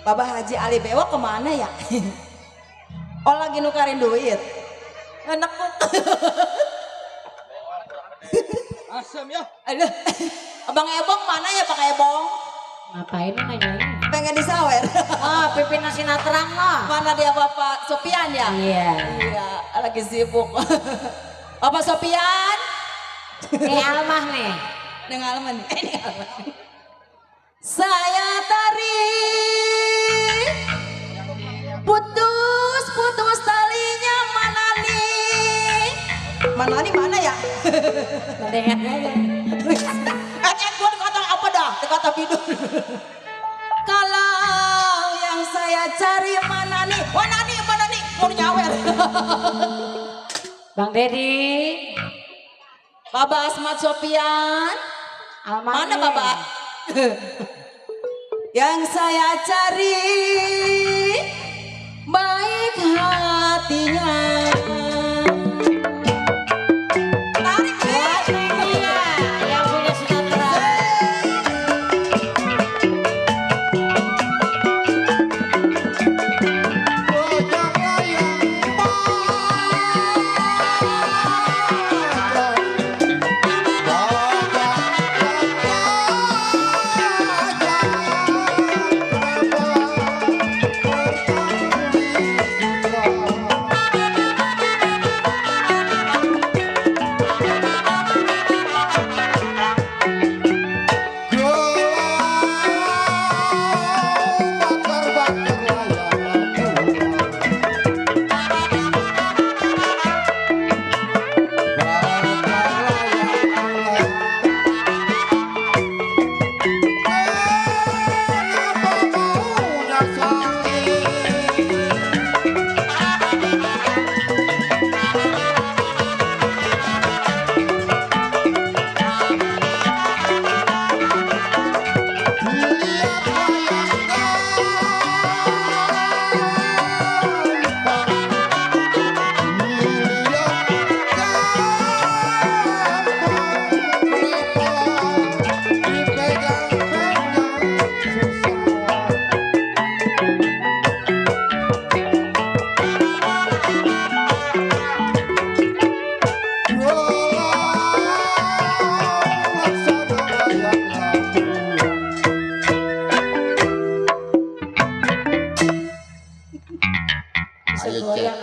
Bapak Haji Ali Bewok kemana ya? Oh lagi nukarin duit. Enak kok. Asam ya. Aduh. Abang Ebong mana ya Pak Ebong? Ngapain lu nanya? Pengen disawer. Oh, pipin sinetron lo. Mana dia Bapak Sopian ya? Iya. Iya, lagi sibuk. Bapak Sopian. Nih Almah nih. Dengan alaman nih. Ini alaman. Saya tarik putus talinya mana nih? Mana ya? Mendengar aja. Gue dikata apa dah? Dikata bidul. Kalau yang saya cari mana nih? Mana nih? Mau nyawer. Bang Dedi. Bapak Asmat Sopian. Almah Mana nih. Bapak? Yang saya cari baik hatinya. Tarik Buat neng dia yang punya sinetron.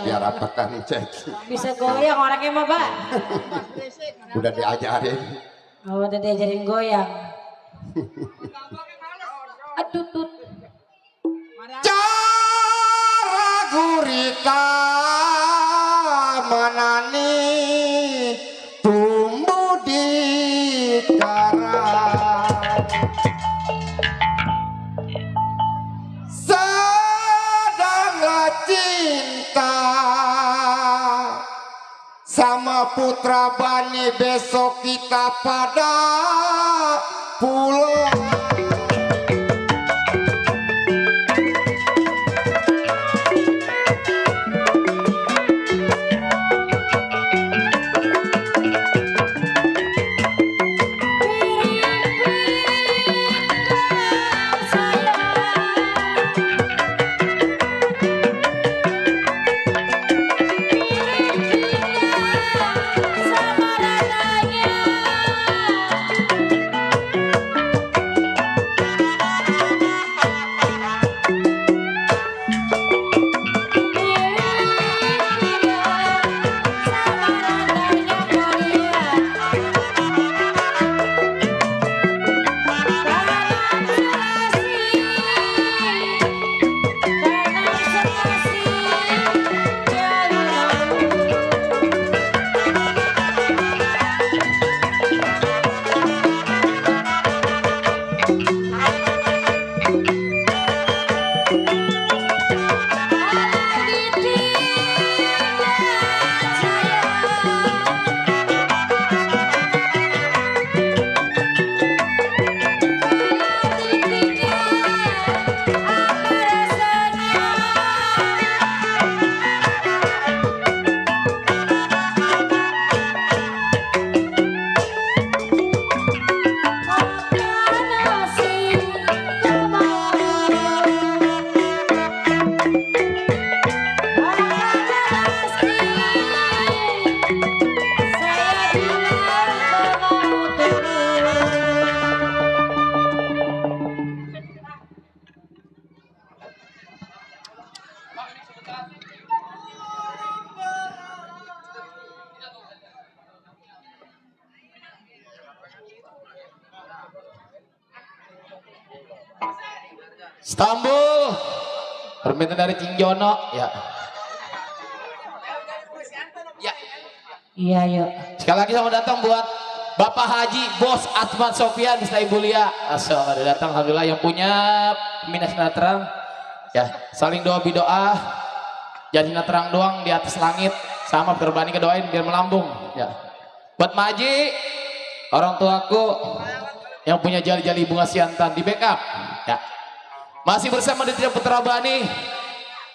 Biar apa kan cek. Bisa goyang orangnya mah, Pak. Udah diajarin. Oh, udah diajarin goyang. Aduh tut. Cara gurita manani tumbuh di karang. Sedang putra Bani besok kita pada pulang. Istanbul, permintaan dari Cing Jono, ya. Ya. Iya yuk. Sekali lagi selamat datang buat Bapak Haji Bos Asmat Sofian Mister Ibu Lia. Asal ada datang, alhamdulillah yang punya minat terang. Ya, saling doa bidoa. Jadi terang doang di atas langit, sama berbanding kedoain biar melambung. Ya. Buat Maji, orang tuaku yang punya jali-jali bunga siantan di backup. Ya. Masih bersama di Tria Putra Bani.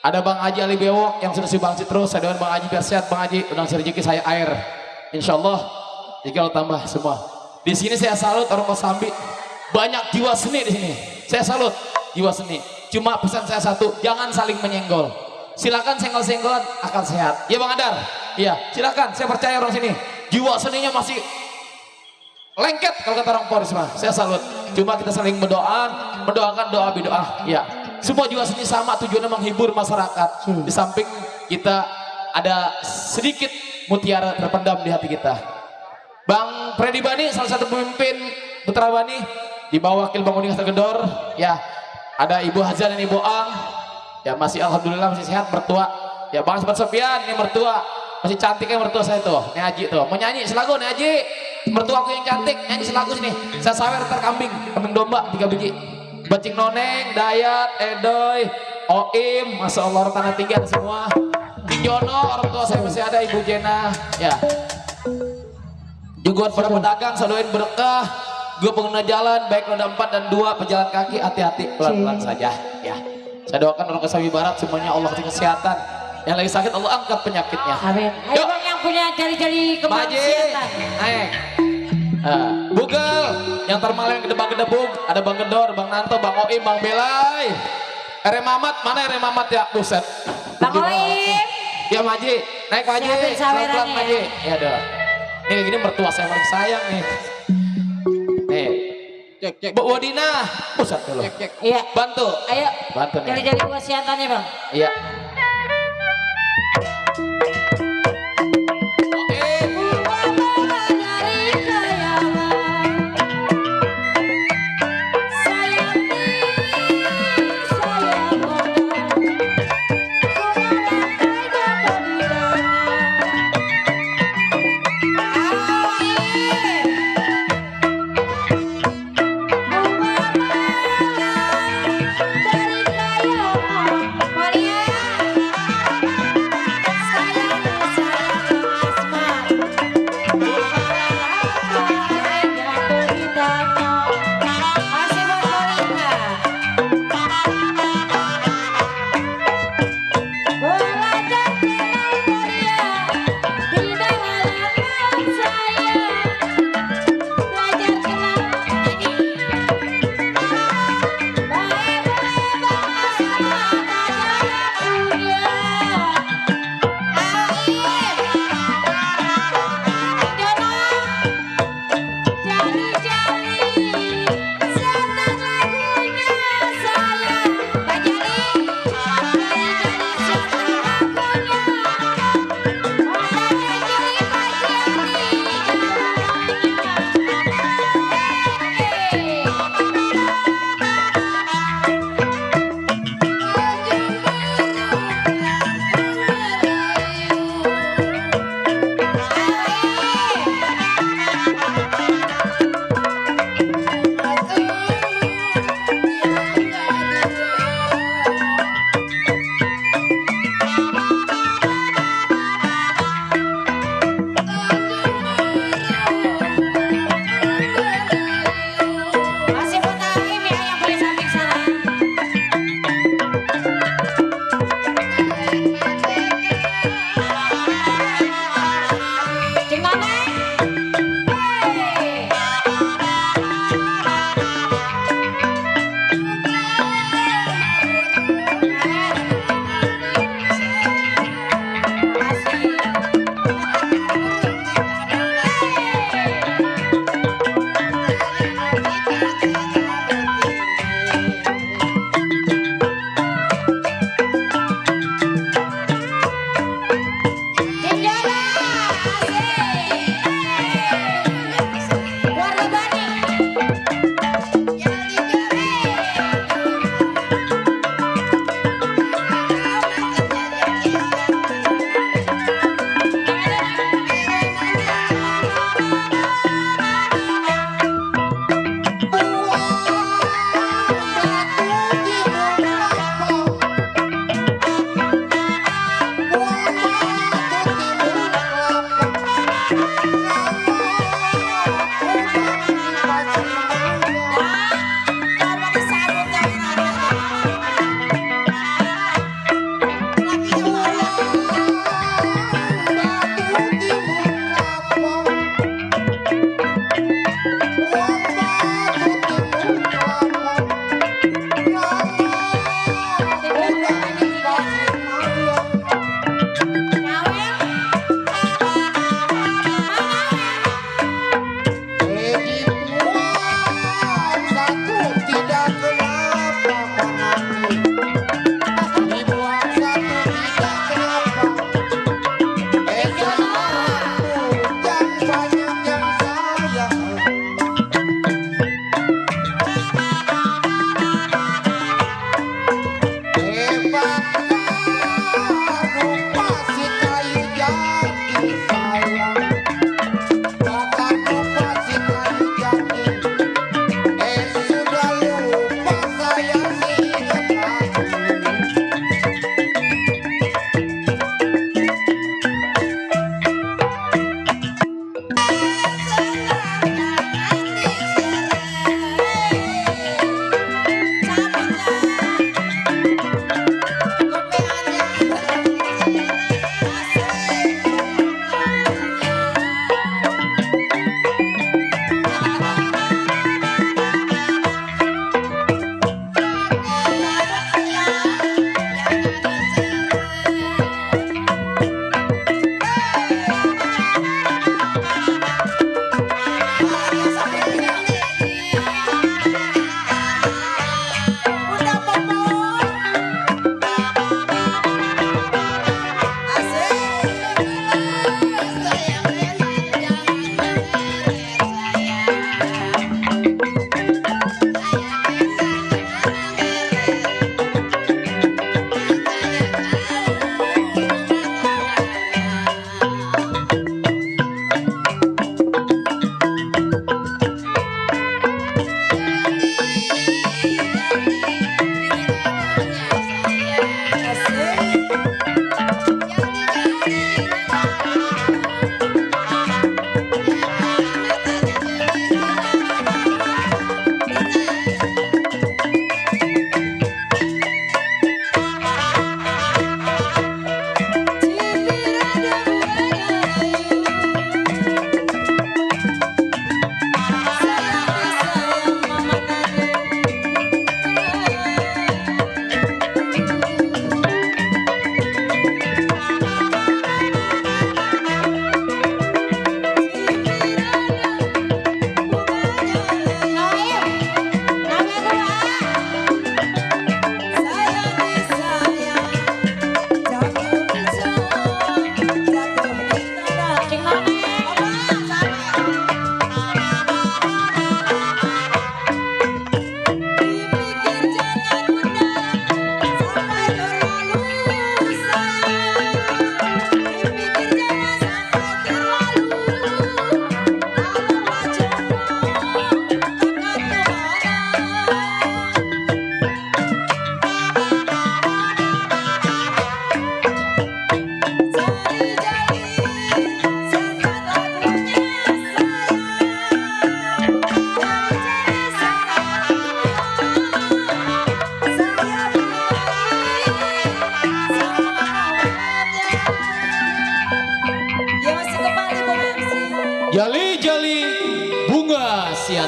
Ada Bang Haji Ali Bewok yang sudah subangsi terus. Ada Bang Haji biar sehat, Bang Haji undang rezeki saya air. Insya Allah jika tambah semua. Di sini saya salut orang Kosambi. Banyak jiwa seni di sini. Saya salut jiwa seni. Cuma pesan saya satu, jangan saling menyenggol. Silakan senggol-senggolan akan sehat. Ya Bang Adar. Iya, silakan. Saya percaya orang sini jiwa seninya masih lengket kalau kata orang Polres mah. Saya salut. Cuma kita saling mendoakan doa bidoa. Ya. Semua jiwa seni sama tujuannya menghibur masyarakat. Di samping kita ada sedikit mutiara terpendam di hati kita. Bang Freddy Bani salah satu pemimpin Putra Bani di bawah wakil Bang Udin Gedor. Ya. Ada Ibu Hazan dan Ibu Ang. Ya masih alhamdulillah masih sehat mertua. Ya Bang Asmat Sofian ini mertua. Masih cantiknya mertua saya tuh. Nih Haji tuh. Mau nyanyi selagu nih Haji. Mertua aku yang cantik nyanyi selagu sini. Saya sawer ntar kambing domba 3 biji. Bacing Noneng, Dayat, Edoy, Oim, Masya Allah tanah tinggi ada semua. Cing Jono, orang tua saya masih ada, Ibu Jena. Ya. Juga para pedagang, saya doain berkah. Gue pengguna jalan, baik roda 4 dan 2 pejalan kaki, hati-hati pelan-pelan saja. Ya. Saya doakan orang Kosambi Barat semuanya Allah kasih kesehatan. Yang lagi sakit Allah angkat penyakitnya. Amin. Ayo Bang yang punya jari-jari kemaksiatan. Naik. Bugel yang termaleng gedebak-gedebuk, ada Bang Gedor, Bang Nanto, Bang Oim, Bang Belai. Ere Mamat, mana Ere Mamat ya? Buset. Bang Oim. Ya Maji, naik Maji. Siapin sawerannya Pelan-pelan Maji. Ya udah. Nih kayak gini mertua saya paling sayang nih. Nih. Cek. Bu Wadina, buset dulu. Cek. Iya. Bantu. Ayo. Bantu nih. Jari-jari kemaksiatannya Bang. Iya. Masih buat Monica. Belajar kenal Korea di dalam saya. Belajar kenal ini. Jali-jali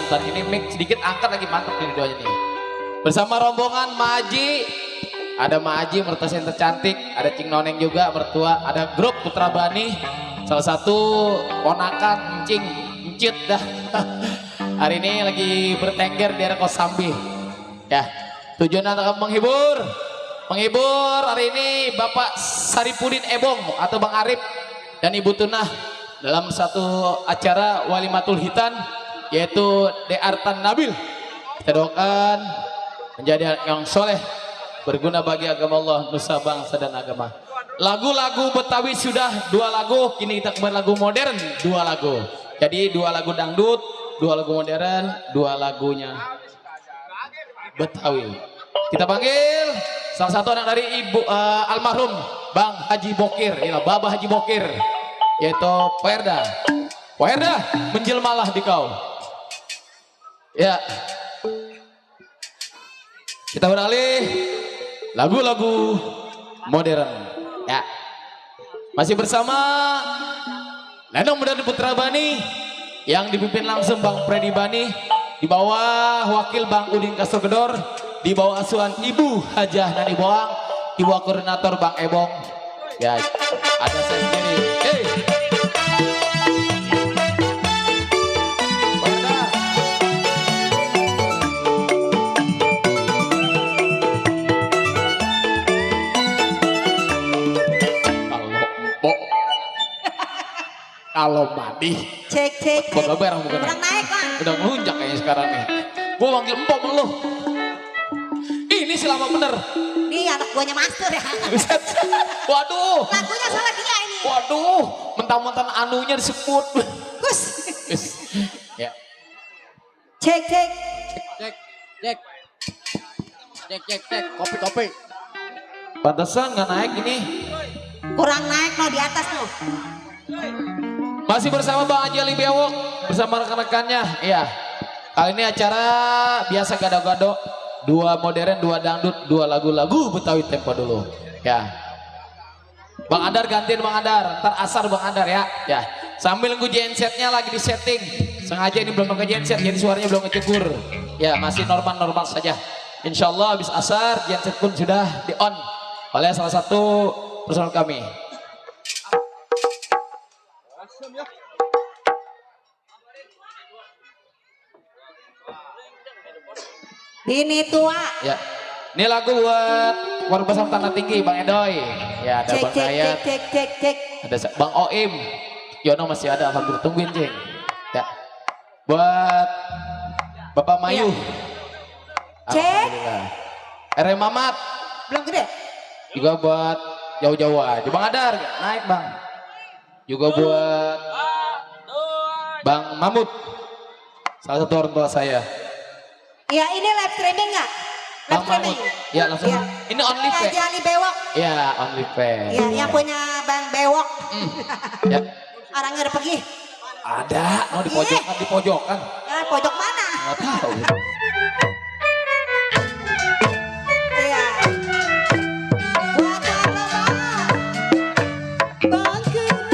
Sultan. Ini mic sedikit angkat lagi, mantap ini doanya nih. Bersama rombongan Maji, ada Maji mertua yang tercantik, ada Cing Noneng juga mertua, ada grup Putra Bani, salah satu ponakan Cing Encit dah. Hari ini lagi bertengger di daerah Kosambi. Ya, tujuan anak menghibur hari ini Bapak Saripudin Ebong atau Bang Arif dan Ibu Tunah dalam satu acara Walimatul Hitan, yaitu Deartan Nabil. Kita doakan menjadi yang soleh, berguna bagi agama Allah, nusa bangsa dan agama. Lagu-lagu Betawi sudah 2 lagu, kini kita kembali lagu modern 2 lagu. Jadi 2 lagu dangdut, 2 lagu modern, 2 lagunya Betawi. Kita panggil salah satu anak dari ibu almarhum Bang Haji Bokir, inilah Baba Haji Bokir, yaitu Poerda. Poerda, menjelmalah di kau. Ya. Kita beralih lagu-lagu modern. Ya. Masih bersama Lenong Muda Putra Bani yang dipimpin langsung Bang Freddy Bani, di bawah wakil Bang Udin Kastorgedor, di bawah asuhan Ibu Hajah Nani Boang, di bawah koordinator Bang Ebong. Ya, ada saya sendiri. Hey. Kalau mandi Cek. bakal bareng bukan? Orang naik lah. Udah ngelunjak kayaknya sekarang nih. Gua manggil empok sama lu. Ini selama bener. Ini anak buahnya master ya. Buset. Waduh. Lagunya salah dia ini. Waduh. Mentang-mentang anunya disebut. Gus. Ya. Cek. Cek. Kopi. Pantesan nggak naik ini. Kurang naik loh di atas loh. Masih bersama Bang Haji Ali Bewok bersama rekan-rekannya. Iya. Kali ini acara biasa gado-gado, 2 modern, 2 dangdut, 2 lagu-lagu Betawi tempo dulu. Ya. Bang Adar gantiin Bang Adar, ntar asar Bang Adar ya. Ya. Sambil nunggu gensetnya lagi di setting. Sengaja ini belum pakai genset, jadi suaranya belum ngecekur. Ya, masih normal-normal saja. Insya Allah habis asar genset pun sudah di on oleh salah satu personel kami. Ini tua. Ya. Ini lagu buat warga Basam Tanah Tinggi, Bang Edoy. Ya, ada Bang Hayat, Cek. ada Bang Oim. Yono masih ada, alhamdulillah, tungguin ceng. Ya. Buat Bapak Mayu. Cek. Alhamdulillah. RM Mamat. Belum gede. Juga buat jauh-jauh aja. Bang Adar, naik Bang. Juga buat Bang Mamut. Salah satu orang tua saya. Ya ini live streaming nggak? Live Bang streaming. Mamut. Ya langsung. Ya. Ini only pay. Haji Ali Bewok. Ya, only pay. Ya, yang punya Bang Bewok. Ya. Orangnya udah pergi. Ada, mau di pojokan. Ya, pojok mana? Nggak tahu. Iya. Buat lo, Bang. Bang kenapa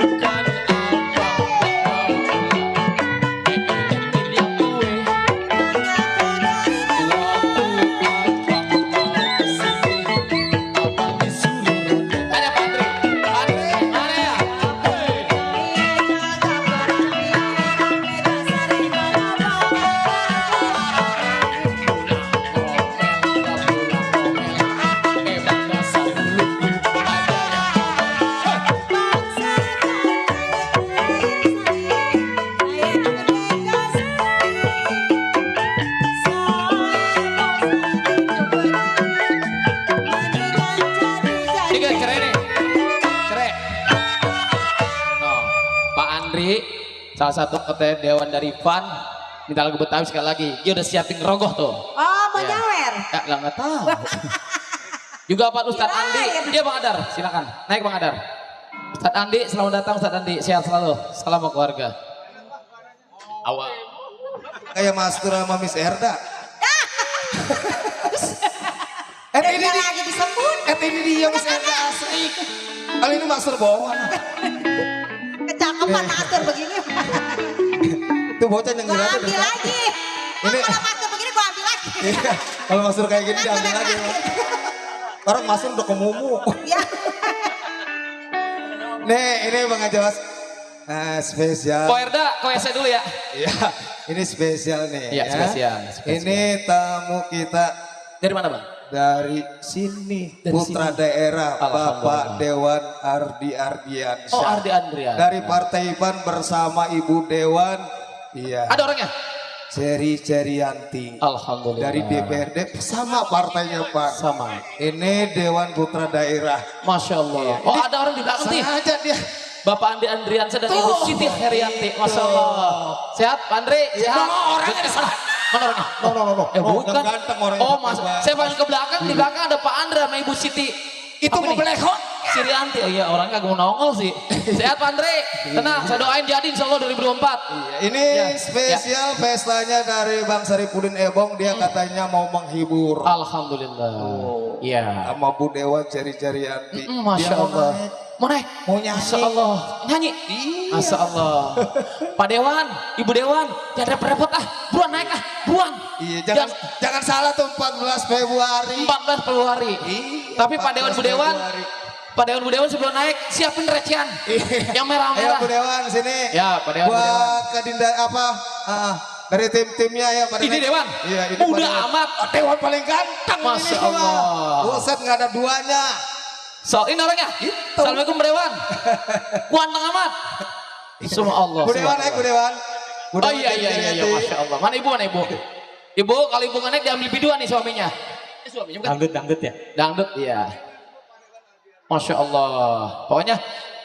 bukan salah satu ketua dewan dari PAN minta lagu Betawi sekali lagi. Dia udah siapin rogoh tuh. Oh, mau nyawer. Ya, lah nggak tahu. Juga Pak Ustadz Andi, dia Bang Adar, silakan naik Bang Adar. Ustadz Andi, selamat datang Ustadz Andi, sehat selalu, salam buat keluarga. Awal. Kayak Master sama Miss Erda. Ini lagi disebut. Ini dia Miss Erda asli. Kali ini Master bohong. Kecakapan master begini. Itu bocah yang Gua ngira ambil lagi. Ini Kalau master begini gua ambil lagi. iya, kalau Master kayak gini diambil lagi. Orang Master udah ke mumu. Ya. Nih, ini Bang Ajawas. Spesial. Ko Erda, ko ese dulu ya. Iya, ini spesial nih. Iya, ya. spesial. Ini tamu kita Dari mana Bang? dari sini, Dari putra sini. daerah Alhamdulillah. Bapak Dewan Ardi Ardiansyah. Oh Ardi Andrian. Dari Partai PAN bersama Ibu Dewan. Iya. Ada orangnya? Ceri Cerianti. Alhamdulillah. Dari DPRD sama partainya Pak. Sama. Ini Dewan Putra Daerah. Masya Allah. Oh ada orang di belakang nih. Sengaja dia. Bapak Andi Andriansyah dan Ibu Siti Herianti. Masya Allah. Sehat Pak Andri? Sehat. Orangnya di sana. Mana orangnya? No. Bukan. Yang ganteng orangnya. Oh mas, saya paling ke belakang. Di belakang ada Pak Andra sama Ibu Siti. Itu Apa mau nih? belekon. Sirianti. Oh iya orangnya agak mau nongol sih. Sehat Pak Andri. Tenang, saya doain jadi insya Allah 2024. Ini Ya, spesial pestanya dari Bang Saripudin Ebong. Dia katanya mau menghibur. Alhamdulillah. Iya. Sama Bu Dewan Ceri Cerianti. Masya Dia mau Allah. naik. Mau naik? Mau nyanyi. Masya Allah. Nyanyi? Iya. Masya Allah. Pak Dewan, Ibu Dewan, jangan repot-repot ah. Buruan naik ah, buruan. Iya, jangan salah tuh 14 Februari. 14 Februari. Iya, Tapi Pak Dewan, Bu Dewan, Februari. Pak Dewan, Bu Dewan sebelum naik, siapin recehan. Yang Ayo merah-merah. Bu Dewan sini. Ya, Pak Dewan, Bu Dewan. Buat Kadinda apa? Dari tim-timnya ya pada Ini naik. Dewan? Iya, ini Udah Pak Dewan. amat. Oh, Dewan paling ganteng Masya ini semua. Allah. Buset nggak ada duanya. So, ini orangnya. Assalamualaikum Bu Dewan. Ganteng amat. Semua Allah. Bu Dewan naik Bu Dewan. Bu Oh Dewan iya, Ceri iya, iya, Cerianti. Masya Allah. Mana ibu, mana ibu? Ibu, kalau ibu nggak naik diambil biduan nih suaminya. Ini suaminya bukan? Dangdut ya? Dangdut, iya. Masya Allah. Pokoknya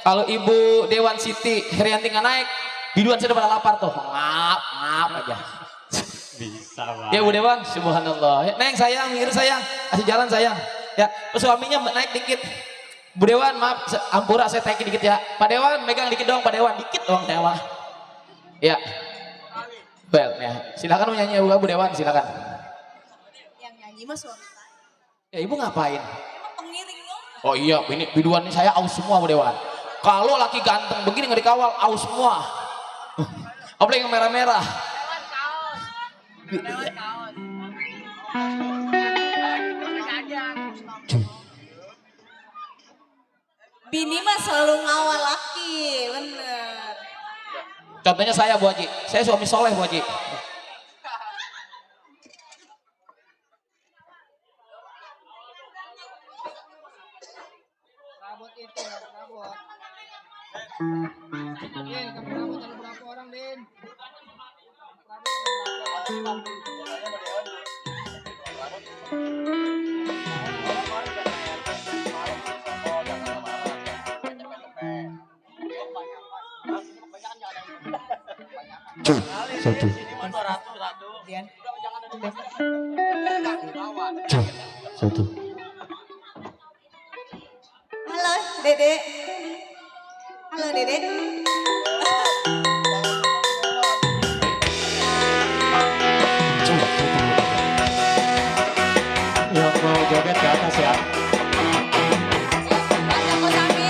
kalau Ibu Dewan Siti Herianti nggak naik, biduan sudah pada lapar tuh. Ngap aja. Bisa Pak. Ya Bu Dewan, subhanallah. Ya, Neng sayang, minggir sayang. Kasih jalan sayang. Ya, suaminya naik dikit. Bu Dewan, maaf, ampura saya taikin dikit ya. Pak Dewan, megang dikit dong Pak Dewan. Dikit dong saya mah. Ya. Well, ya. Silakan mau nyanyi Bu Dewan, silakan. Yang nyanyi mah suami saya. Ya Ibu ngapain? Emang pengiring dong. Oh iya, ini biduan ini saya aus semua Bu Dewan. Kalau laki ganteng begini nggak dikawal, aus semua. Apalagi yang merah-merah. Bini mah selalu ngawal laki, bener. Contohnya saya Bu Haji, saya suami soleh Bu Haji. Dian. Halo, Dede. Halo, Dede. Yang mau joget ke atas ya. Banyak kok Sami.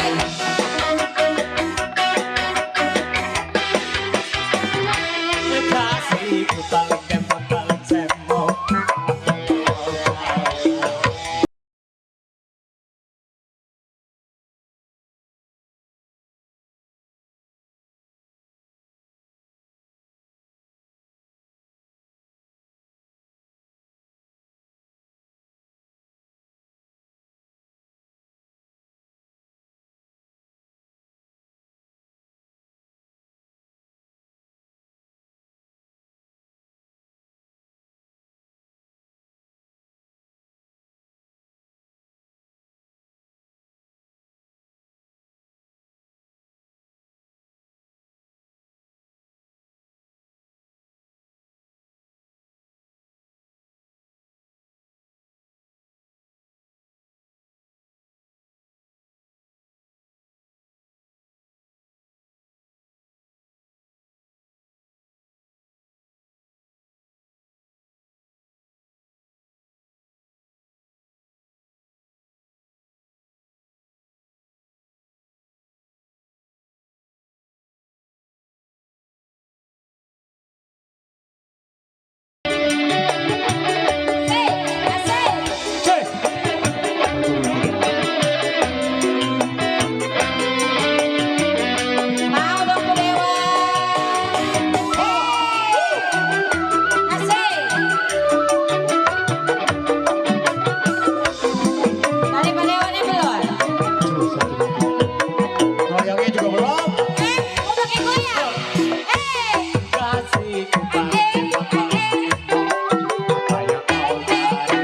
Kasihku paling apa yang kau cari.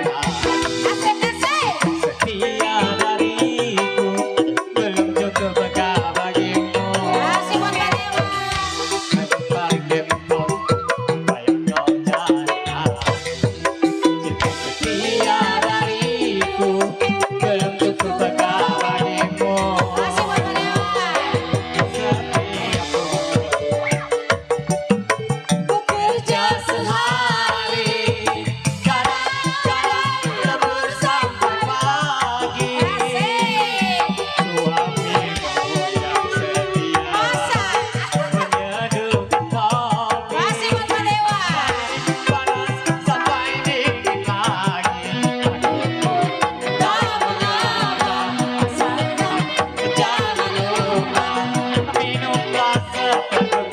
Setia dariku belum cukup berkah bagimu. Aku paling demam apa yang kau cari. Cinta setia dariku belum cukup berkah bagimu. Bekerja sehari, kadang-kadang lembur sampai pagi. Suamiku yang setia menyeduhkan kopi, panas sampai dingin lagi. Tak mengapa asalkan jangan lupa minumlah sepenuh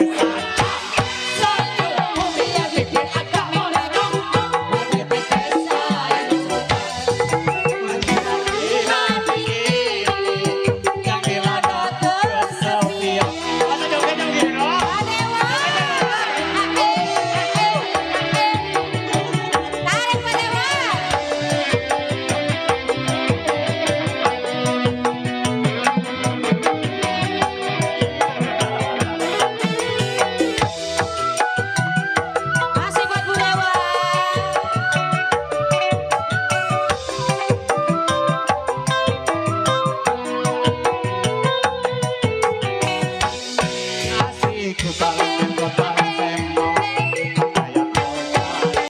Kasihku paling kau paling sembuh apa yang kau cari.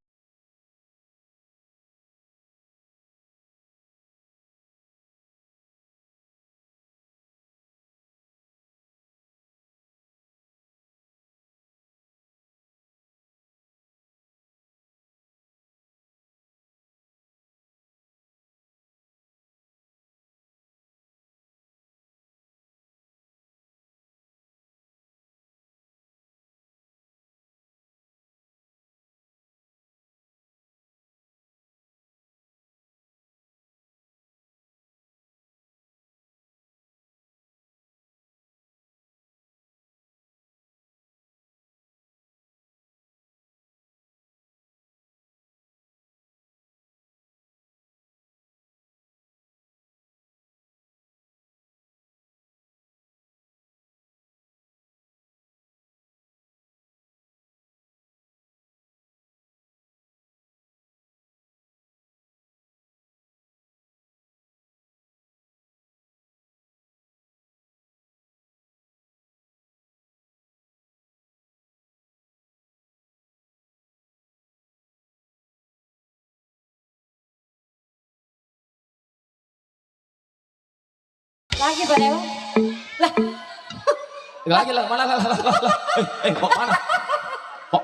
Lagi Pak Dewa. Lah, Lagi lah, mana lah. Mau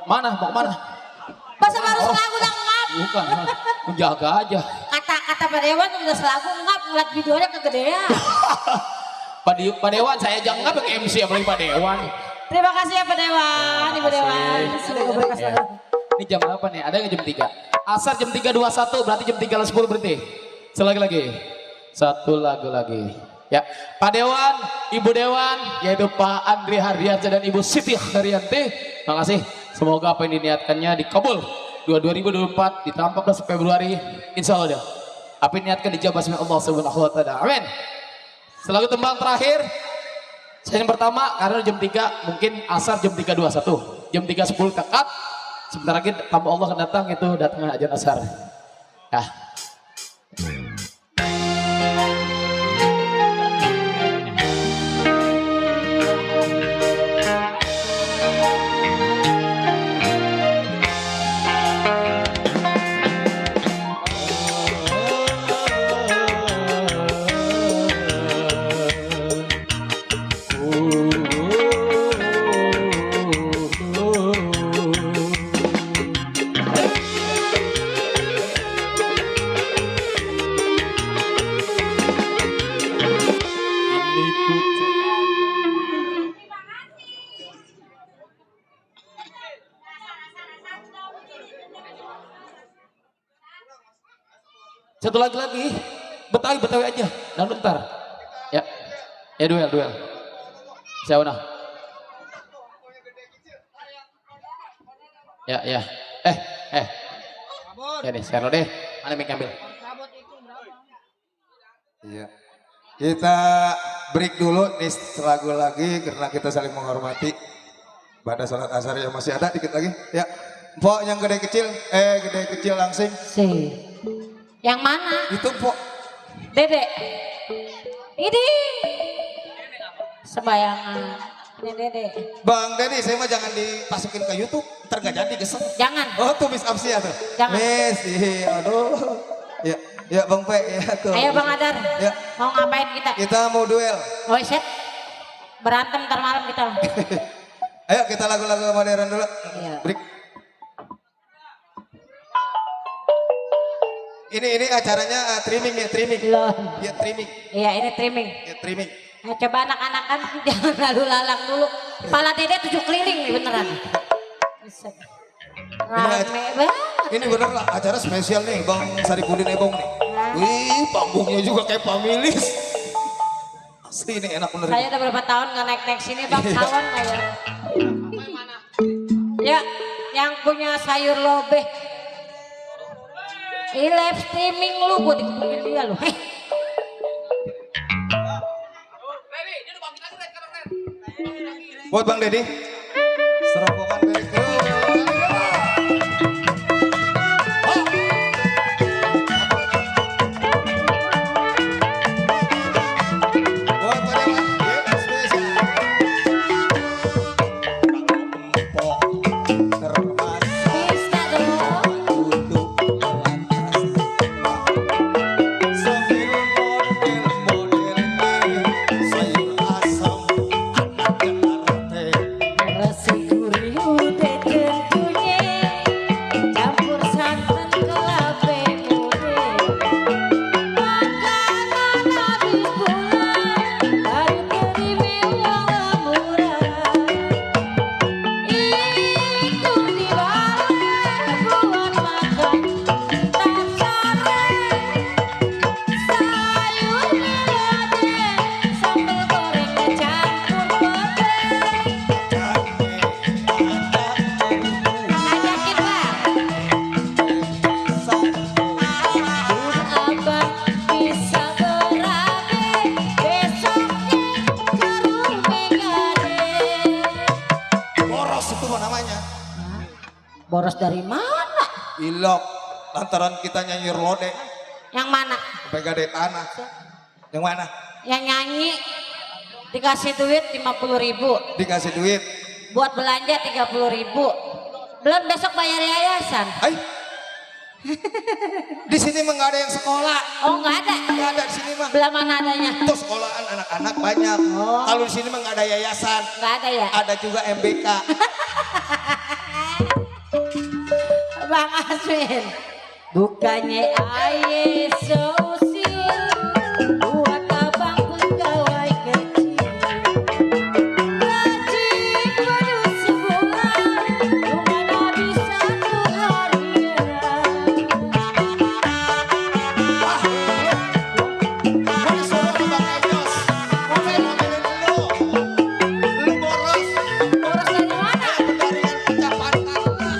mana? Mau mana? masa baru selagu udah ngap. Bukan, menjaga aja. Kata-kata Pak Dewa udah selagu ngap, ngeliat videonya kegedean. Pak Dewan, saya jangan ngapa ke MC apalagi Pak Dewan. Terima kasih ya Pak Dewan, Ibu Dewan. Semoga berkah Ya. selalu. Ini jam berapa nih? Ada nggak jam 3? Asar jam 3.21, berarti jam 3.10 berhenti. Selagi lagi. Satu lagu lagi. Ya, Pak Dewan, Ibu Dewan, yaitu Pak Andri Hardiansyah dan Ibu Siti Haryanti. Terima kasih. Semoga apa yang diniatkannya dikabul. 2024 di tanggal 14 Februari, insya Allah. Apa yang diniatkan dijabah oleh Allah Subhanahu Wa Taala. Amin. Selalu tembang terakhir. Saya yang pertama karena jam 3 mungkin asar jam 3.21. Jam 3.10 tekat. Sebentar lagi tamu Allah akan datang, itu datangnya ajan asar. Ya. Satu lagi, Betawi aja, dan bentar. Ya duel. Siapa nah? Ya, ya. Eh. Ya deh, share lo deh. Mana mic ambil? Iya. Kita break dulu nih lagu lagi karena kita saling menghormati. Pada sholat asar yang masih ada dikit lagi. Ya. Mpok yang gede kecil langsing. Si. Yang mana? Itu Mpok. Dede. Ini. Sembayangan. Ini Dede. Bang Dedi, saya mah jangan dimasukin ke YouTube, ntar gak jadi kesel. Jangan. Oh tuh Miss Apsia tuh. Jangan. Miss, aduh. Ya Bang Pe, ya tuh. Ayo Bang Adar. Ya. Mau ngapain kita? Kita mau duel. Oh set. Berantem ntar malam kita. Ayo kita lagu-lagu modern dulu. Iya. Break. Ini acaranya trimming ya, trimming. Belum. Ya trimming. Iya ini trimming. Ya trimming. Nah, coba anak-anak kan jangan lalu lalang dulu. Kepala Dede 7 keliling nih beneran. Buset. Rame banget. Ini bener lah acara spesial nih Bang Saripudin Ebong nih. Wih panggungnya juga kayak pamilis. Asli ini enak bener. Saya udah berapa tahun nggak naik sini Bang, kawan kayak. Ya, yang punya sayur lobeh. Ini live streaming lu buat dikepukin dia lu. Heh. Buat Bang Dedi. Serombokan dari kru. Buat Pak Dewan, ya, spesial. Empok termasuk Bisa dong. duduk lantas sambil model-modelnya sayur asam anak Jakarta. Nasi gurih udah tentunya campur santan kelabe mude. Makanan habis pulang baru terima uang murah. Itu dibawa buat makan tak sore. Sayur melade sambal goreng campur petai. Ajakin Bang. Abang bisa berabe besoknya ke rumah gade. Boros itu mah namanya. Boros dari mana? Ilok lantaran kita nyanyi lode Yang mana? sampai gade tanah. Yang mana? Yang nyanyi dikasih duit 50.000, Dikasih duit. buat belanja 30.000. Belum besok bayar yayasan. Hai. Di sini mah nggak ada yang sekolah. Oh nggak ada. Nggak ada di sini mah. Belah mana adanya? Tuh sekolahan anak-anak banyak. Kalau di sini mah nggak ada yayasan. Nggak ada ya. Ada juga MBK. Bang Aswin, bukannya aye seusil buat abang pegawai kecil. Gaji baru sebulan, rumah bisa 1 harian. Mau disuruh ke Bang Ejos. Ngomelin lu. Lu boros. Boros dari mana? Penjaringan ucapan tanah.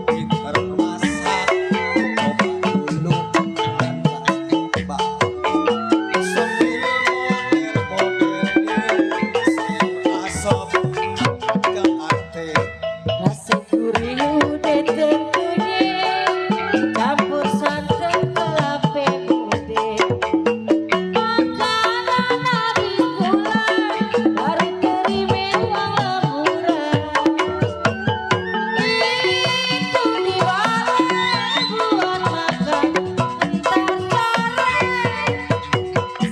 Pinter masak, coba dulu dan tiba. Sambil model-modelnya sayur asam Jakarta. Nasi gurih udah tentunya campur santan kelabe mude. Makanan habis pulang baru terima uang murah. Itu dibawa buat makan entar sore.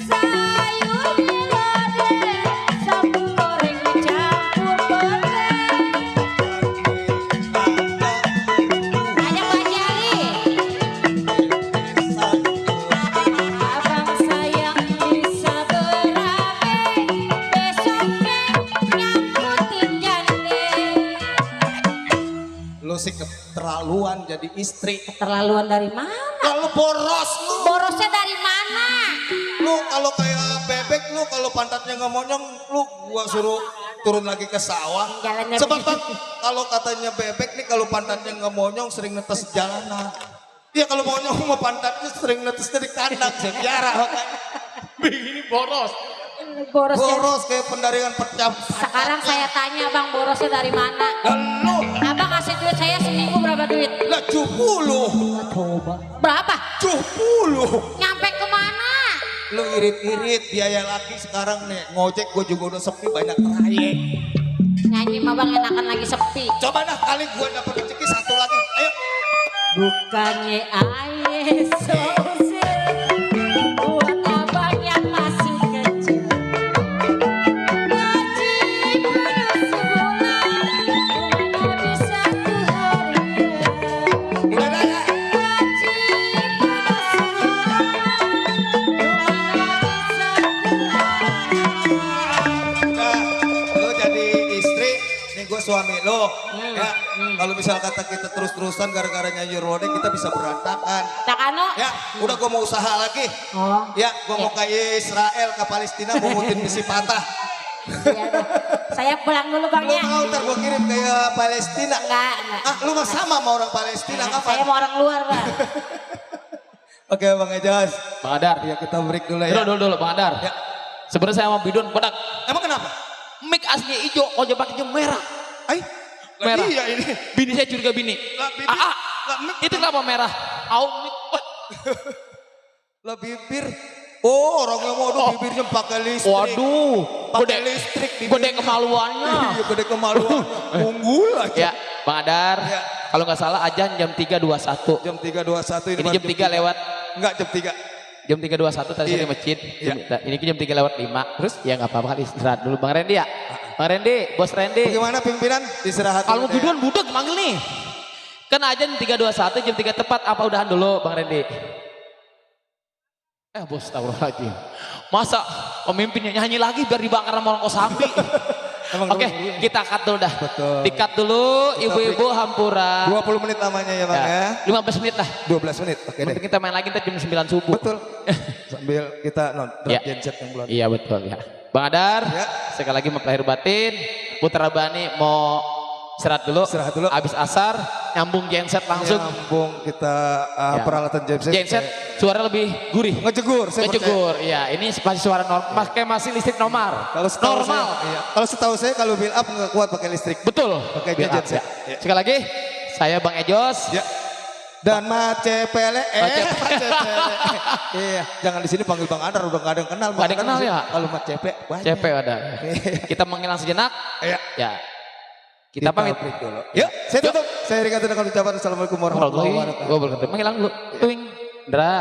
Sayur melade sambal goreng campur petai. Ajak Pak Jali. Abang sayang bisa berabe besoknya nyangkutin jande. Lu sih keterlaluan jadi istri. Keterlaluan dari mana? Kalau boros lu. Borosnya dari mana? Lu kalau kayak bebek lu kalau pantatnya nggak monyong lu gua suruh turun lagi ke sawah. Jalannya Sebab begitu. Bang, kalau katanya bebek nih kalau pantatnya nggak monyong sering netes jalanan. Iya kalau monyong mau pantatnya sering netes dari kandang saya piara. Begini boros. Boros ya. Boros kayak pendaringan pecah. Sekarang saya tanya bang, borosnya dari mana? Lalu Abang kasih duit saya seminggu berapa duit? lah 70. Berapa? 70. Nyampe kemana? Lu irit-irit biaya lagi sekarang nih ngojek gue juga udah sepi banyak trayek. Nyanyi mah bang enakan lagi sepi. Coba dah kali gue dapet rezeki satu lagi. Ayo. Bukannya aye sosir buat abang yang masih kecil. Gaji baru sebulan, mana bisa ku harian. Udah dah ya. Gaji baru sebulan, mana bisa ku harian. Udah, lu jadi istri, nih gue suami lo. Ya, kalau misal kata kita terus-terusan gara-gara nyanyi rode kita bisa berantakan. Tak ano? Ya, udah gue mau usaha lagi. Oh. Ya, gue mau ke Israel, ke Palestina, mau ngutin misi patah. Iya dah. Saya pulang dulu bang Lu ya. mau ntar gue kirim ke Palestina? Enggak. Ah, lu mah sama sama orang Palestina, Saya kapan? mau orang luar bang. Oke Bang Ejas. Bang Adar. Ya kita break dulu ya. Dulu Bang Adar. Ya. Sebenarnya saya mau bidon bedak. Emang kenapa? Mic aslinya hijau, kok pakainya merah. Ay, Merah. Iya ini. Bini saya curiga bini. Lah, bibir. Ah, Lah, mic. itu kenapa merah? Au mic. Wah. Lah bibir. Oh orangnya mau bibirnya pakai listrik. Waduh, Pakai gede, listrik bibirnya. gede kemaluannya. Iya gede kemaluan. Unggul aja. Ya, Bang Adar. Ya. Kalau nggak salah ajan jam 3.21. Jam 3.21 Ini baru jam 3 lewat. Enggak jam 3. Jam 3.21 tadi Iya. saya di masjid. Iya. Ini jam 3 lewat 5. Terus ya nggak apa-apa kali istirahat dulu Bang Randy ya. Bang Randy, Bos Randy. Bagaimana pimpinan? Istirahat Kalau mau dulu deh. biduan budak manggil nih. Kan aja 3.21 jam 3 tepat apa udahan dulu Bang Randy? Bos lagi. Masa pemimpinnya nyanyi lagi biar dibakar sama orang kosambi. Emang Oke, dulu. kita cut dulu dah. Betul. Di-cut dulu ibu-ibu hampura. 20 menit lamanya ya Bang ya. 15 menit lah. 12 menit. Oke deh. Nanti kita main lagi ntar jam 9 subuh. Betul. Sambil kita Ya. genset yang belum. Iya betul ya. Bang Adar, Ya. sekali lagi mau lahir batin. Putra Bani mau istirahat dulu. Istirahat dulu. Abis asar, nyambung genset langsung. Nyambung kita Ya. peralatan genset. Genset suara lebih gurih. Ngejegur. Saya percaya. Ngejegur, iya. Ini masih suara normal, pakai masih listrik normal. Kalau setahu Normal. saya, iya. Kalau setahu saya kalau build up nggak kuat pakai listrik. Betul. Pakai Biar genset. up, Ya. Sekali lagi, saya Bang Ejos. Ya. Dan Macepele, Macepele. Macepele. Iya, jangan di sini panggil Bang Adar, udah nggak ada yang kenal. Nggak ada yang kenal ya? Kalau Macepe, banyak. CP ada. Kita menghilang sejenak. Iya. Ya. Kita pamit. break dulu. Yuk, saya tutup. Saya Rika Tuna kalau ucapan Assalamualaikum warahmatullahi Warahmatullahi wabarakatuh. wabarakatuh. Menghilang dulu. Tuing. Indra.